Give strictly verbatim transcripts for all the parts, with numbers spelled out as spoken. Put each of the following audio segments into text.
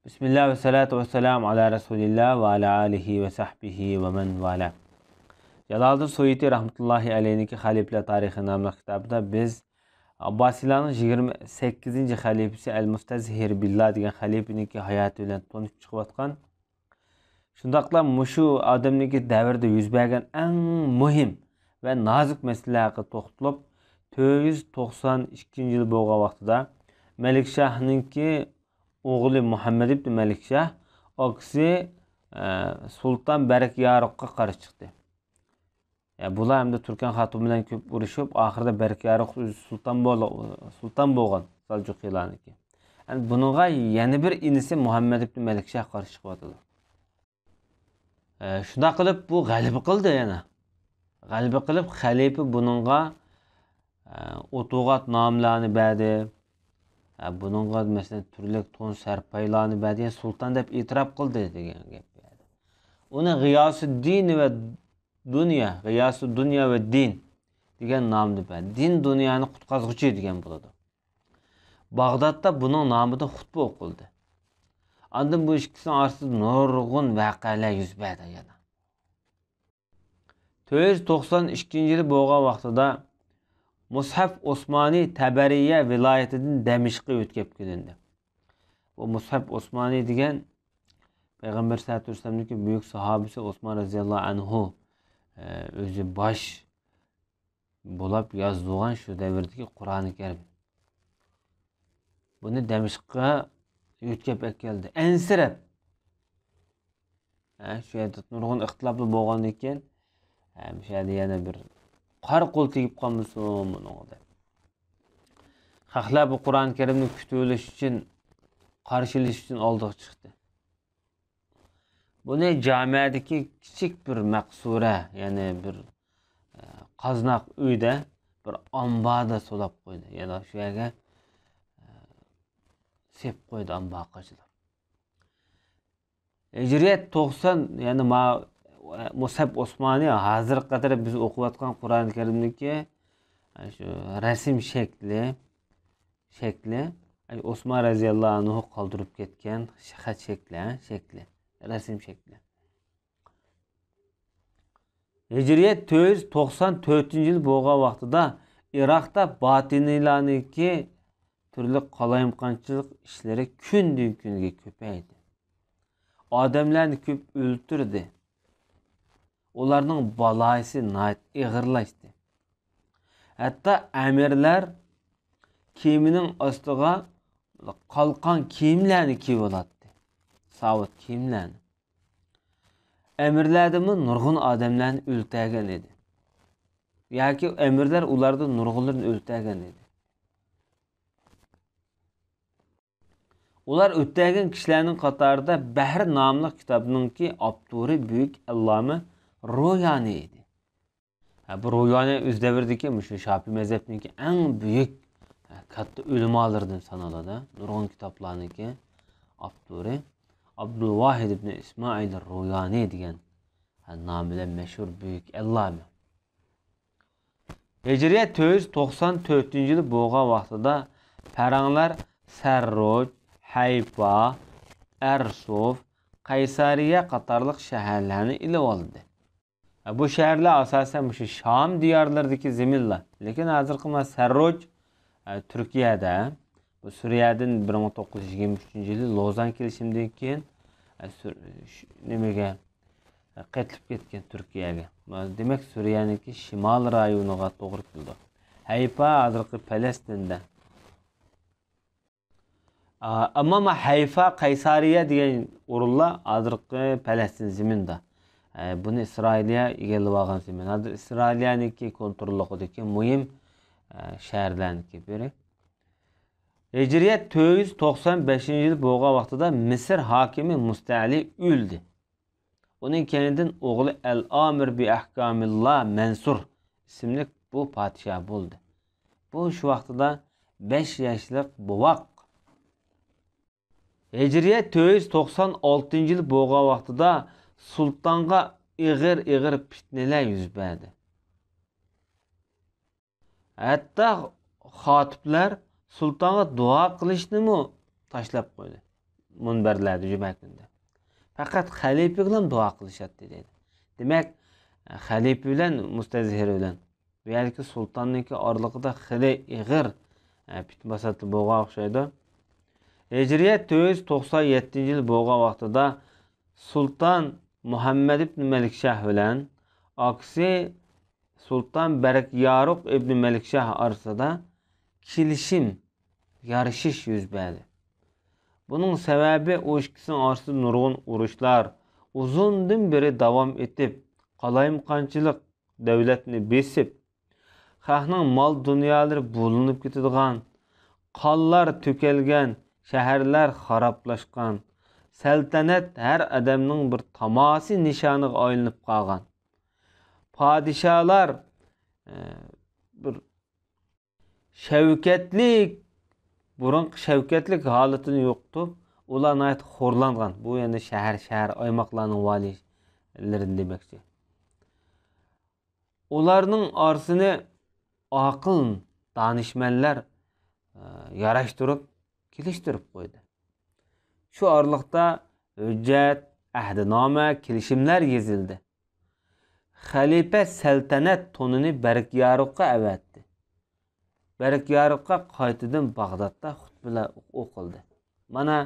بىسمىللا ۋەسسالاتۇ ۋەسسالامۇ ئالا رەسۇلىللا ۋە ئالا ئالىھى ۋە سەھبىھى ۋە مەن ۋالا. جالالىدىن سۇيۇتى رەھمەتۇللاھى ئەلەيھنىڭكى خەلىپىلەر تارىخى ناملىق كىتابىدا بىز ئابباسىيلارنىڭ يىگىرمە سەككىزىنچى خەلىپىسى ئەل مۇستەزھىر بىللا دېگەن خەلىپىنىڭكى ھاياتى بىلەن تونۇشۇپ چىقىۋاتقان، شۇنداقلا مۇشۇ ئادەمنىڭكى دەۋرىدە يۈز بەرگەن ئەڭ مۇھىم ۋە نازۇك مەسىلىلەر ھەققىدە توختىلىپ، تۆت يۈز توقسان ئىككىنچى يىل بولغان ۋاقتىدا مەلىكشاھنىڭكى ئوغلى مۇھەممەد ئىبن مەلىكشاھ ئاكىسى، ئە، سۇلتان بەرك يارۇققا قارشى چىقتى. يا، بۇلار ئەمدى تۈركەن خاتۇن بىلەن كۆپ ئۇرۇشۇپ، ئاخىرىدا بەرك يارۇق ئۆزى سۇلتان بول-، سۇلتان بولغان سەلجۇقىيلارنىڭكى. ئەمدى بۇنىڭغا يەنە بىر ئىنىسى مۇھەممەد ئىبن مەلىكشاھ قارشى چىقىۋاتىدۇ. ئە، شۇنداق قىلىپ بۇ غەلىبە قىلدى يەنە. غەلىبە قىلىپ خەلىپە بۇنىڭغا، ئە، ئوتوغات نامىلارنى بەردى. ئە، بۇنىڭغا مەسىلەن تۈرلۈك تون سەرپايلارنى بەردى. يەنى سۇلتان دەپ ئېتىراپ قىلدى دېگەن گەپ. ئۇنى غىياسۇددىن ۋە دۇنيا، غىياسۇددۇنيا ۋە دىن دېگەن نامدا بەردى. دىن دۇنيانى قۇتقازغۇچى دېگەن بولىدۇ. باغدادتا بۇنىڭ نامىدا خۇتبە ئوقۇلدى. ئاندىن بۇ ئىككىسىنىڭ ئارىسىدا نۇرغۇن ۋەقەلەر يۈز بەردى يەنە. تۆت يۈز توقسان ئىككىنچى يىلى بولغان ۋاقتىدا مۇسھەف ئوسمانى تەبەرىيە ۋىلايىتىدىن دەمىشققە يۆتكەپ كېلىندى. بۇ مۇسھەف ئوسمانى دېگەن پەيغەمبەر سەللەللاھۇ ئەلەيھى ۋەسەللەمنىڭكى بۈيۈك ساھابىسى ئوسمان رەزىياللاھۇ ئەنھۇ، ئۆزى باش بولاپ يازدۇرغان شۇ دەۋردىكى قۇرئانى كەرىم. بۇنى دەمىشققە يۆتكەپ ئەكەلدى. ئەنسىرەپ. ھە، شۇ يەردە نۇرغۇن ئىختىلاپلار بولغاندىن كېيىن، ھە، شۇ يەردە يەنە بىر قارا قول تېگىپ قالمىسۇن بۇنىڭغا دەپ. خەقلەر بۇ قۇرئان كەرىمنى كۈتۈۋېلىش ئۈچۈن، قارشى ئېلىش ئۈچۈن ئالدىغا چىقتى. بۇنى جامەدىكى كىچىك بىر مەقسۇرە، يەنى بىر، ئە، قازناق ئۆيدە، بىر ئامباردا سولاپ قويدى. يەنى شۇ يەرگە، ئە، سېپىپ قويدى ئامبارغا قاچىلاپ. ھىجرىيەت توقسان، يەنى ما-، مۇسھەپ ئوسمانى ھازىرغا قەدەر بىز ئوقۇۋاتقان قۇرئان كەرىمدىكى شۇ رەسىم شەكلى، شەكلى، ئوسمان رەزىياللاھۇ ئەنھۇ قالدۇرۇپ كەتكەن خەت شەكلى، ھە، شەكلى، رەسىم شەكلى. ھىجرىيەت تۆت يۈز توقسان تۆتىنچى يىل بولغان ۋاقتىدا ئىراقتا باتىنىيلارنىڭكى تۈرلۈك قالايمىقانچىلىق ئىشلىرى كۈندىن كۈنگە كۆپەيدى. ئادەملەرنى كۆپ ئۆلتۈردى. ئۇلارنىڭ بالايىسى ناھايىتى ئېغىرلاشتى. ھەتتا ئەمىرلەر كىيىمىنىڭ ئاستىغا قالقان كىيىملەرنى كىيىۋالاتتى. ساۋۇت كىيىملەرنى. ئەمىرلەردىنمۇ نۇرغۇن ئادەملەرنى ئۆلتۈرگەن ئىدى. ياكى ئەمىرلەر ئۇلاردىن نۇرغۇنلىرىنى ئۆلتۈرگەن ئىدى. ئۇلار ئۆلتۈرگەن كىشىلەرنىڭ قاتارىدا بەھر ناملىق كىتابنىڭكى ئاپتورى بۈيۈك ئەللامە رويانى ئىدى. ھە، بۇ رويانى ئۆز دەۋرىدىكى مۇشۇ شاپىي مەزھەپنىڭكى ئەڭ بۈيۈك، ھە، كاتتا ئۆلىمالىرىدىن سانىلىدۇ. نۇرغۇن كىتابلارنىڭكى ئاپتورى ئابدۇلۋاھىد ئىبنى ئىسمائىل رويانى دېگەن، ھە، نامى بىلەن مەشھۇر بۈيۈك ئەللامە. ھىجرىيە تۆت يۈز توقسان تۆتىنچى يىلى بولغان ۋاقتىدا پەرەڭلەر سەرروج، ھەيفا، ئەرسۇف، قەيسارىيە قاتارلىق شەھەرلەرنى ئېلىۋالدى. بۇ شەھەرلەر ئاساسەن مۇشۇ شام دىيارلىرىدىكى زېمىنلار. لېكىن ھازىرقى مانا سەرروج، ئە، تۈركىيەدە، بۇ سۈرىيەدىن بىر مىڭ توققۇز يۈز يىگىرمە ئۈچىنچى يىلى لوزان كېلىشىمىدىن كېيىن، ئە، سۈر-، ش-، نېمىگە، ئە، قېتىلىپ كەتكەن تۈركىيەگە. دېمەك، سۈرىيەنىڭكى شىمال رايونىغا توغرا كېلىدۇ. ھەيفا ھازىرقى پەلەستىندە. ئا، ئەمما ما ھەيفا، قەيسارىيە دېگەن ئورۇنلار ھازىرقى پەلەستىن زېمىنىدا. ئە، بۇنى ئىسرائىلىيە ئىگىلىۋالغان زېمىن. ھازىر ئىسرائىلىيەنىڭكى كونتروللۇقىدىكى مۇھىم، ئە، شەھەرلەرنىڭكى بىرى. ھىجرىيەت تۆت يۈز توقسان بەشىنچى يىل بولغان ۋاقتىدا مىسىر ھاكىمى مۇستەئلى ئۆلدى. ئۇنىڭ كەينىدىن ئوغلى ئەل-ئامىر بىئەھكامىللا مەنسۇر ئىسىملىك بۇ پادىشاھ بولدى. بۇ شۇ ۋاقتىدا بەش ياشلىق بوۋاق. ھىجرىيە تۆت يۈز توقسان ئالتىنچى يىل بولغان ۋاقتىدا سۇلتانغا ئېغىر-ئېغىر پىتنىلەر يۈز بەردى. ھەتتا خاتىپلەر سۇلتانغا دۇئا قىلىشنىمۇ تاشلاپ قويدى. مۇنبەرلەردە جۈمە كۈنىدە. پەقەت خەلىپىگىلا دۇئا قىلىشاتتى دەيدۇ. دېمەك، خەلىپە بىلەن مۇستەزھىر بىلەن بۇ يەردىكى سۇلتاننىڭكى ئارىلىقىدا خېلى ئېغىر، ئە، پىتنە-پاساتلار بولغان ئوخشايدۇ. ھىجرىيە تۆت يۈز توقسان يەتتىنچى يىل بولغان ۋاقتىدا سۇلتان مۇھەممەد ئىبن مەلىكشاھ بىلەن ئاكىسى سۇلتان بەرك يارۇق ئىبن مەلىكشاھ ئارىسىدا كېلىشىم، يارىشىش يۈز بەردى. بۇنىڭ سەۋەبى ئۇ ئىككىسىنىڭ ئارىسىدا نۇرغۇن ئۇرۇشلار ئۇزۇندىن بېرى داۋام ئېتىپ، قالايمىقانچىلىق دۆلەتنى بېسىپ، خەقنىڭ مال-دۇنيالىرى بۇلىنىپ كېتىدىغان، قانلار تۆكۈلگەن، شەھەرلەر خارابلاشقان، سەلتەنەت ھەر ئادەمنىڭ بىر تاماسا نىشانىغا ئايلىنىپ قالغان. پادىشاھلار، ئە، بىر شەۋكەتلىك، بۇرۇنقى شەۋكەتلىك ھالىتىنى يوقىتىپ، ئۇلار ناھايىتى خورلانغان. بۇ يەنە شەھەر، شەھەر، ئايماقلارنىڭ ۋالىيلىرىنى دېمەكچى. ئۇلارنىڭ ئارىسىنى ئاقىل، دانىشمەنلەر، ئە، ياراشتۇرۇپ، كېلىشتۈرۈپ قويدى. شۇ ئارىلىقتا ھۆججەت، ئەھدىنامە، كېلىشىملەر يېزىلدى. خەلىپە سەلتەنەت تونىنى بەرك يارۇققا ئەۋەتتى. بەرك يارۇققا قايتىدىن باغدادتا خۇتبىلەر ئوقۇلدى. مانا،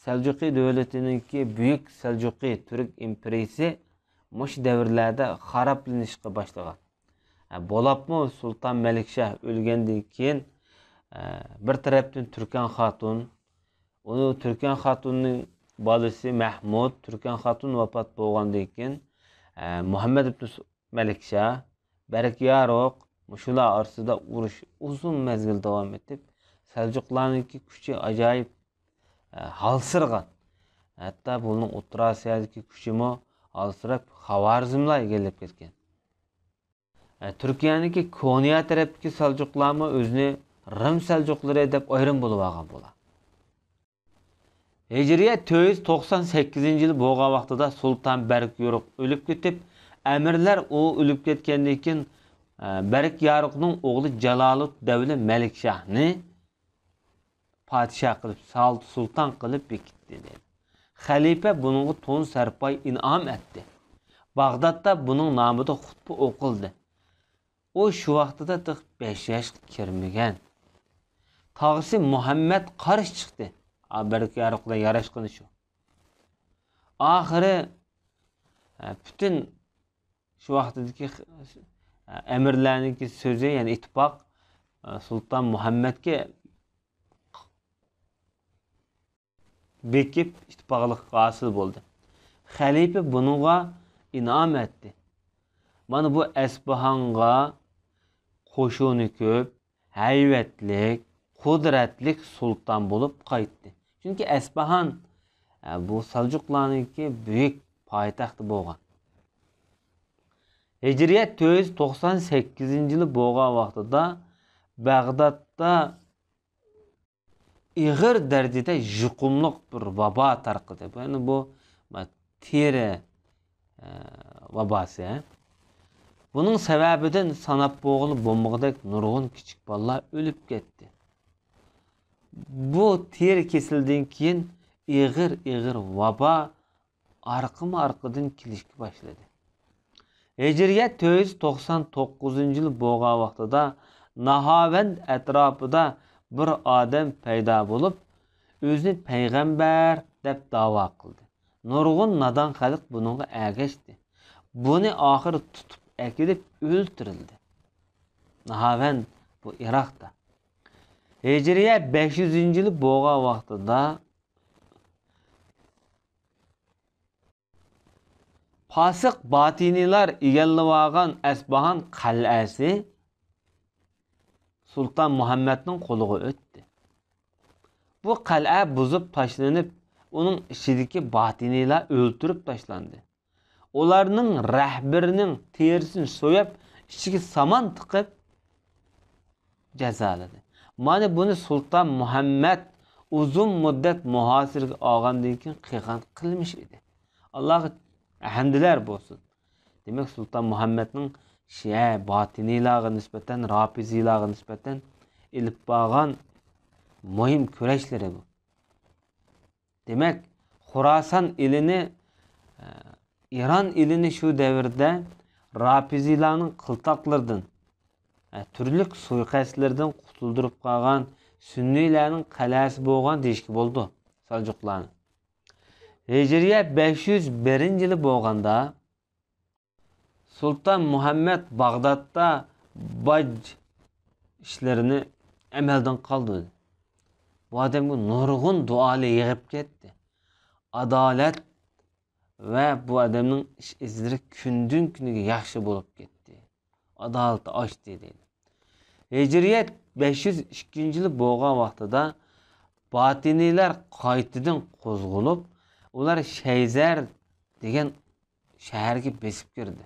سەلجۇقى دۆلىتىنىڭكى، بۈيۈك سەلجۇقى تۈرك ئىمپېرىيىسى مۇشۇ دەۋرلەردە خارابلىنىشقا باشلىغان. ھە، بولۇپمۇ سۇلتان مەلىكشاھ ئۆلگەندىن كېيىن، ھە، بىر تەرەپتىن تۈركەن خاتۇن، ئۇنى تۈركەن خاتۇننىڭ بالىسى مەھمۇد، تۈركەن خاتۇن ۋاپات بولغاندىن كېيىن، ھە، مۇھەممەد ئىبن سۇ-، مەلىكشاھ، بەرك يارۇق، مۇشۇلار ئارىسىدا ئۇرۇش ئۇزۇن مەزگىل داۋام ئېتىپ، سەلجۇقلارنىڭكى كۈچى ئاجايىپ، ھە، ھالسىرىغان. ھەتتا بۇنىڭ ئوتتۇرا ئاسىيادىكى كۈچىمۇ ھالسىراپ، خاۋارزملار ئىگىلەپ كەتكەن. ئە، تۈركىيەنىڭكى كونيا تەرەپتىكى سەلجۇقلارمۇ ئۆزىنى رىم سەلجۇقلىرى دەپ ئايرىم بولۇۋالغان بولار. ھىجرىيە تۆت يۈز توقسان سەككىزىنچى يىل بولغان ۋاقتىدا سۇلتان بەرك يورۇق ئۆلۈپ كېتىپ، ئەمىرلەر ئۇ ئۆلۈپ كەتكەندىن كېيىن، ئە، بەرك يارۇقنىڭ ئوغلى جالالۇت دەۋلى مەلىكشاھنى پادىشاھ قىلىپ، سال-، سۇلتان قىلىپ بېكىتتى، دەيدۇ. خەلىپە بۇنىڭغا تون سەرپاي ئىنئام ئەتتى. باغدادتا بۇنىڭ نامىدا خۇتبە ئوقۇلدى. ئۇ شۇ ۋاقتىدا تېخى بەش ياشقا كىرمىگەن. تاغىسى مۇھەممەد قارشى چىقتى. ئا، بەرك يارۇق بىلەن ياراشقىنى شۇ. ئاخىرى، ئە، پۈتۈن شۇ ۋاقتىدىكى، ئە، ئەمىرلەرنىڭكى سۆزى، يەنى ئىتتىپاق، ئە، سۇلتان مۇھەممەدكە بېكىپ، ئىتتىپاقلىق ھاسىل بولدى. خەلىپە بۇنىڭغا ئىنئام ئەتتى. مانا بۇ ئەسپىھانغا قوشۇنى كۆپ، ھەيۋەتلىك، قۇدرەتلىك سۇلتان بولۇپ قايتتى. چۈنكى ئەسپىھان، ئە، بۇ سەلجۇقلارنىڭكى بۈيۈك پايتەختى بولغان. ھىجرىيە تۆت يۈز توقسان سەككىزىنچى يىلى بولغان ۋاقتىدا بەغدادتا ئېغىر دەرىجىدە يۇقۇملۇق بىر ۋابا تارقىدى. بۇ، يەنى بۇ، ما، تېرە، ئە، ۋاباسى، ھە. بۇنىڭ سەۋەبىدىن ساناپ بولغىلى بولمىغۇدەك نۇرغۇن كىچىك بالىلار ئۆلۈپ كەتتى. بۇ تېرە كېسىلىدىن كېيىن ئېغىر، ئېغىر ۋابا ئارقىمۇ ئارقىدىن كېلىشكە باشلىدى. ھىجرىيە تۆت يۈز توقسان توققۇزىنچى يىل بولغان ۋاقتىدا ناھاۋەند ئەتراپىدا بىر ئادەم پەيدا بولۇپ، ئۆزىنى پەيغەمبەر دەپ داۋا قىلدى. نۇرغۇن نادان خەلق بۇنىڭغا ئەگەشتى. بۇنى ئاخىرى تۇتۇپ ئەكېلىپ ئۆلتۈرۈلدى. ناھاۋەند بۇ ئىراقتا. ھىجرىيە بەش يۈزىنچى يىل بولغان ۋاقتىدا پاسىق باتىنىيلار ئىگىلىۋالغان ئەسپىھان قەلئەسى سۇلتان مۇھەممەدنىڭ قولىغا ئۆتتى. بۇ قەلئە بۇزۇپ تاشلىنىپ، ئۇنىڭ ئىچىدىكى باتىنىيلار ئۆلتۈرۈپ تاشلاندى. ئۇلارنىڭ رەھبىرىنىڭ تېرىسىنى سويۇپ، ئىچىگە سامان تىقىپ، جازالىدى. مانا بۇنى سۇلتان مۇھەممەد ئۇزۇن مۇددەت مۇھاسىرىگە ئالغاندىن كېيىن قىلغان قىلمىشى ئىدى. ئاللاغا ھەمدىلەر بولسۇن. دېمەك، سۇلتان مۇھەممەدنىڭ شىئە باتىنىيلارغا نىسبەتەن، رافىزىيلارغا نىسبەتەن ئېلىپ بارغان مۇھىم كۈرەشلىرى بۇ. دېمەك، خوراسان ئېلىنى، ئە، ئىران ئېلىنى شۇ دەۋردە رافىزىيلارنىڭ قىلتاقلىرىدىن، ئە، تۈرلۈك سۇيىقەستلىرىدىن قۇتۇلدۇرۇپ قالغان سۈننىيلەرنىڭ قەلئەسى بولغان دېيىشكە بولىدۇ، سەلجۇقلارنى. ھىجرىيە بەش يۈز بىرىنچى يىلى بولغاندا، سۇلتان مۇھەممەد باغدادتا باج ئىشلىرىنى ئەمەلدىن قالدۇردى. بۇ ئادەمگە نۇرغۇن دۇئالار يېغىپ كەتتى. ئادالەت ۋە بۇ ئادەمنىڭ ئىش ئىزلىرى كۈندىن كۈنگە ياخشى بولۇپ كەتتى. ئادالىتى ئاشتى دەيدۇ. ھىجرىيەت بەش يۈز ئىككىنچى يىلى بولغان ۋاقتىدا باتىنىيلار قايتىدىن قوزغىلىپ، ئۇلار شەيزەر دېگەن شەھەرگە بېسىپ كىردى.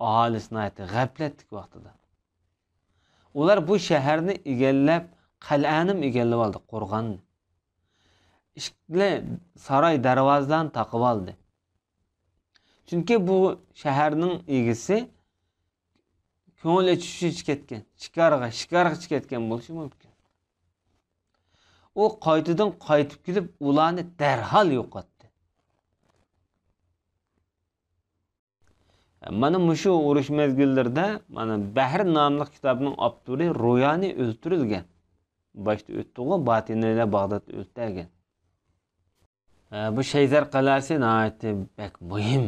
ئاھالىسى ناھايىتى غەپلەتتىكى ۋاقتىدا. ئۇلار بۇ شەھەرنى ئىگىلەپ، قەلئەنىمۇ ئىگىلەپ ئالدى، قورغاننى. ئىشىكلەر، ساراي دەرۋازىلارنى تاقىۋالدى. چۈنكى بۇ شەھەرنىڭ ئىگىسى كۆڭۈل ئېچىش ئۈچۈن چىقىپ كەتكەن، شىكارغا، شىكارغا چىقىپ كەتكەن بولۇشى مۇمكىن. ئۇ قايتىدىن قايتىپ كېلىپ، ئۇلارنى دەرھال يوقاتتى. مانا مۇشۇ ئۇرۇش مەزگىللىرىدە مانا بەھر ناملىق كىتابنىڭ ئاپتورى رويانى ئۆلتۈرۈلگەن. باشتا ئۆتتىغۇ، باتىنىيلار باغدادتا ئۆلتۈرگەن. ئە، بۇ شەيزەر قەلئەسى ناھايىتى بەك مۇھىم،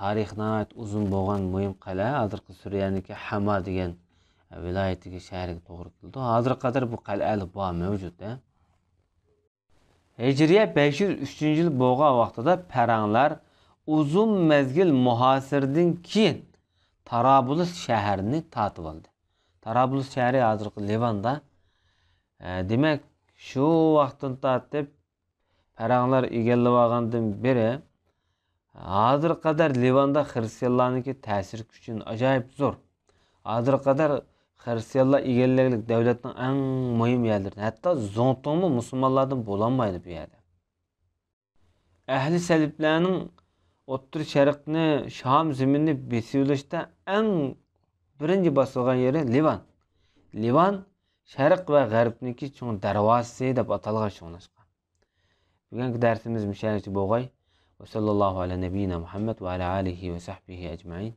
تارىخى ناھايىتى ئۇزۇن بولغان مۇھىم قەلئە. ھازىرقى سۈرىيەنىڭكى ھەما دېگەن، ئە، ۋىلايىتىگە، شەھىرىگە توغرا كېلىدۇ. ھازىرغا قەدەر بۇ قەلئەلەر بار، مەۋجۇت، ھە. ھىجرىيە بەش يۈز ئۈچىنچى يىل بولغان ۋاقتىدا پەرەڭلەر ئۇزۇن مەزگىل مۇھاسىرىدىن كېيىن تارابلۇس شەھىرىنى تارتىۋالدى. تارابلۇس شەھىرى ھازىرقى لىۋاندا. ئە، دېمەك، شۇ ۋاقىتتىن تارتىپ پەرەڭلەر ئىگىلىۋالغاندىن بېرى، ھازىرغا قەدەر لىۋاندا خىرىستىيانلارنىڭكى تەسىر كۈچى ئاجايىپ زور. ھازىرغا قەدەر خىرىستىيانلار ئىگىلىگەنلىك دۆلەتنىڭ ئەڭ مۇھىم يەرلىرى. ھەتتا زۇڭتۇڭمۇ مۇسۇلمانلاردىن بولالمايدۇ بۇ يەردە. ئەھلى سەلىپلەرنىڭ ئوتتۇرا شەرقنى، شام زېمىنىنى بېسىۋېلىشتا ئەڭ بىرىنچى باسىدىغان يېرى لىۋان. لىۋان شەرق ۋە غەربنىڭكى چوڭ دەرۋازىسى دەپ ئاتالغان شۇڭلاشقا. بۈگۈنكى دەرسىمىز مۇشۇ يەرگىچە بولغاي. وصلى الله على نبينا محمد وعلى آله وصحبه أجمعين.